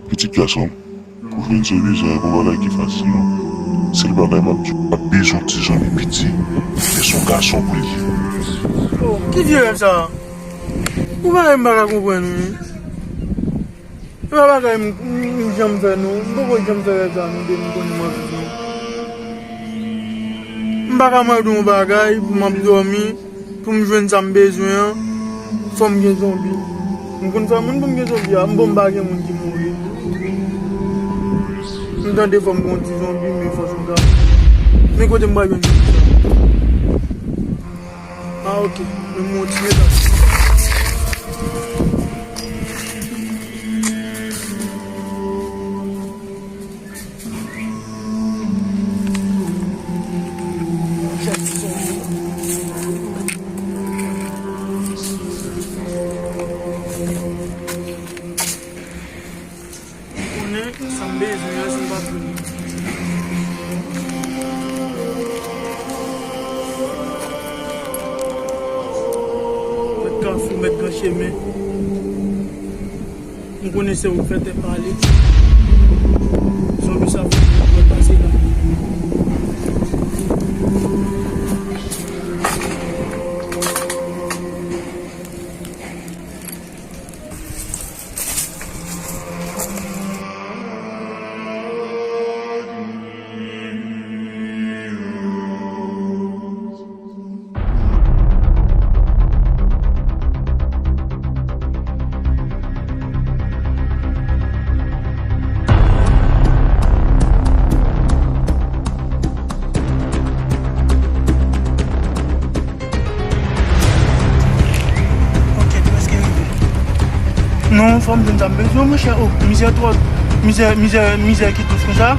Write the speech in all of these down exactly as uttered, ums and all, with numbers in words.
Pitit gason, pou jwenn sa w bezwen an, pa yon bagay ki fasil non. Sèl bagay m ap di w, w ap bezwen yon ti zanmi piti, men se yon gason pou l ye. Oh, ki vye rèv sa a? Ou bagay m pa ka konprann wi. E pa bagay m, m, m janm fè non. M poko janm fè rèv sa non, depi m konnen m ap viv non. M pa ka mande yon bagay pou m ap dòmi, pou m jwenn sa m bezwen an, fò m gen zonbi. M konn fè moun pou m gen zonbi a, m bon m pa gen moun ki mouri. M tande fò m gen yon ti zonbi, men fòs m ka. Men kote m pral jwenn zonbi sa? Ah, ok. Men m yon ti medam. Ou konnen sa m bezwen an, si m pa t vini. Mèt kafou, mèt gran chemen. M konnen se ou k fè tèt pale. Zonbi sa fè mwen pase la. Ok, prèske rive. Non, fò m jwenn sa m bezwen, monchè. Oh, mizè twòp. Mizè, mizè, mizè ki dous konsa.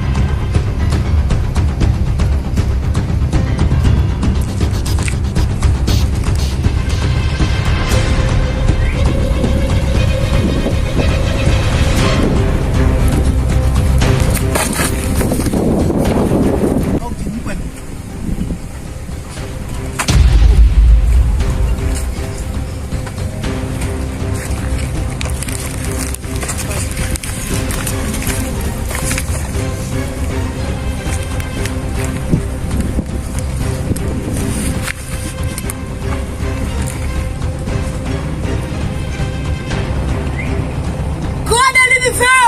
Gade linivè!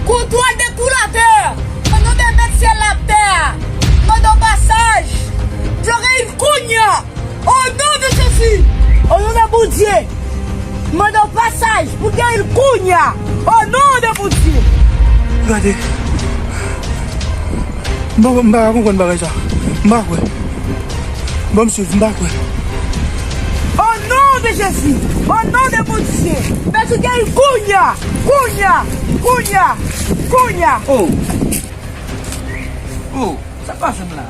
Kontwòl de tou latè! O non de Mèt syèl la ak tè a! Mande w pasaj! Dlo reyil kounye a! O non de Jezi! O non de Bondye! Mande w pasaj pou geri l kounye a! O non de Bondye! Gade. M pa, m pa ka konprann bagay sa. M pa kwè. Ban m swiv, m pa kwè. O non de Jezi! O non de Bondye! Mèt ou geri l kounye a! Kounye a! Kounye a! Kounye a! Oh! Oh! Sa k pase m la?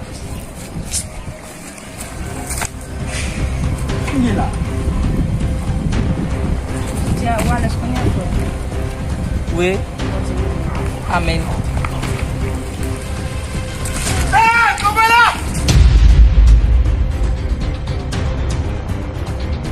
Kounye la. Dja, ou alèz kounye a, frè? Wi. Amèn.